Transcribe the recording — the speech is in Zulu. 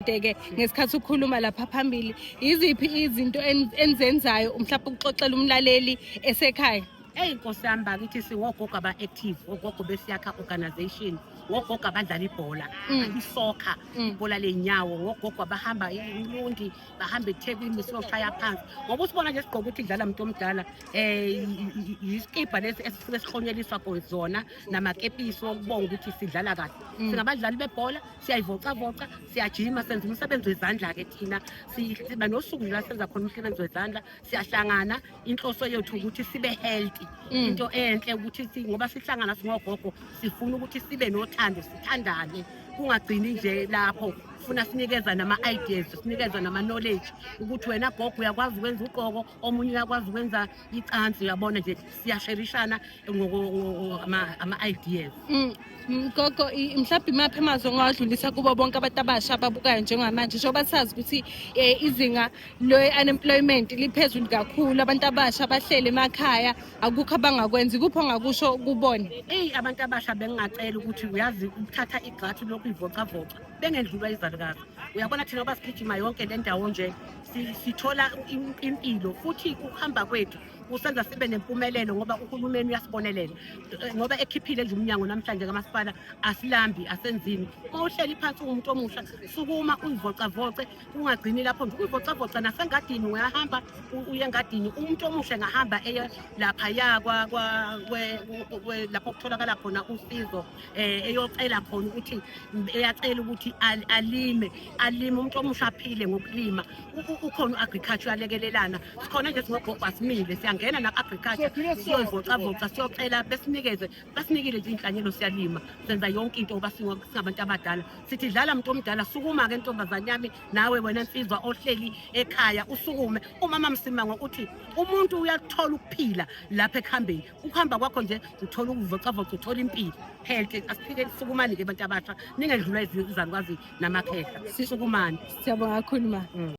Ke ngesikhathi ukhuluma lapha phambili, iziphi izinto enizenzayo mhlawumbe ukuxoxela umlaleli esekhaya? Eyi nkosi yami bakithi, singogogo aba-active, ogogo besiyakha organization, ngogogo abadlala ibhola, isoccer, ibhola ley'nyawo, ngogogo abahamba iLundi, bahamba eThekwini siyoshaya phansi, ngoba usibona nje sigqoke ukuthi idlala muntu omdala, yisikibha lesi esisuke sihlonyeliswa zona namakepisi okubonga ukuthi sidlala kahle. Singabadlali bebhola, siyayivocavoca, siyajima, senza umsebenzi wezandla-ke thina. Siba nosuku nje la senza khona umsebenzi wezandla, siyahlangana. Inhloso yethu ukuthi sibe healthy. Into enhle ukuthi ngoba sihlangana singogogo, sifuna ukuthi sibe nothando, sithandane, kungagcini nje lapho. Funa sinikeza nama-ideas, sinikeza nama-knowledge ukuthi wena gogo uyakwazi ukwenza uqoko, omunye uyakwazi ukwenza icansi, uyabona nje, siyasherishana ama-ideas. Gogo, mhlawumbe imaphi amazwi ongawadlulisa kubo bonke abantu abasha ababukayo njengamanje, njengoba sazi ukuthi izinga le-unemployment liphezulu kakhulu, abantu abasha bahlele emakhaya, akukho abangakwenzi, kuphi ongakusho kubona? Eyi, abantu abasha bengingacela ukuthi, uyazi, ukuthatha igxathu lokuyivocavoca bengendlulwa izalukazi. Uyabona thina ngoba sigijima yonke le ndawo nje, sithola impilo, futhi ukuhamba kwethu kusenza sibe nempumelelo ngoba uhulumeni uyasibonelela. Ngoba ekhiphile nje umnyango namhlanje kamasipala, asilambi, asenzini. Uma uhleli phansi ungumuntu omusha, sukuma uyivocavoce, ungagcini lapho nje ukuyivocavoca, nasengadini uyahamba, uye engadini. Umuntu omusha engahamba eye laphaya lapho kutholakala khona usizo, eyocela khona ukuthi eyacela ukuthi alime, alime umuntu omusha, aphile ngokulima. Ukhona u-agriculture, uyalekelelana. Sikhona nje singogogo, asimile, siyangena naku-agriculture, siyoyivocavoca, siyocela besinikeze, basinikile nje iy'nhlanyelo, siyalima, senza yonke into ngoba singabantu abadala. Sithi dlala muntu omdala, sukuma-ke ntombazane yami, nawe wena nsizwa ohleli ekhaya, usukume. Umama Msimango uthi umuntu uyathola ukuphila lapha ekuhambeni, ukuhamba kwakho nje uthola ukuvocavoca, uthola impilo, health. Asiphike, sukumani-ke bantu abasha, ningendlulwa izalukazi namakhehla, sukumani. Siyabonga kakhulu ma.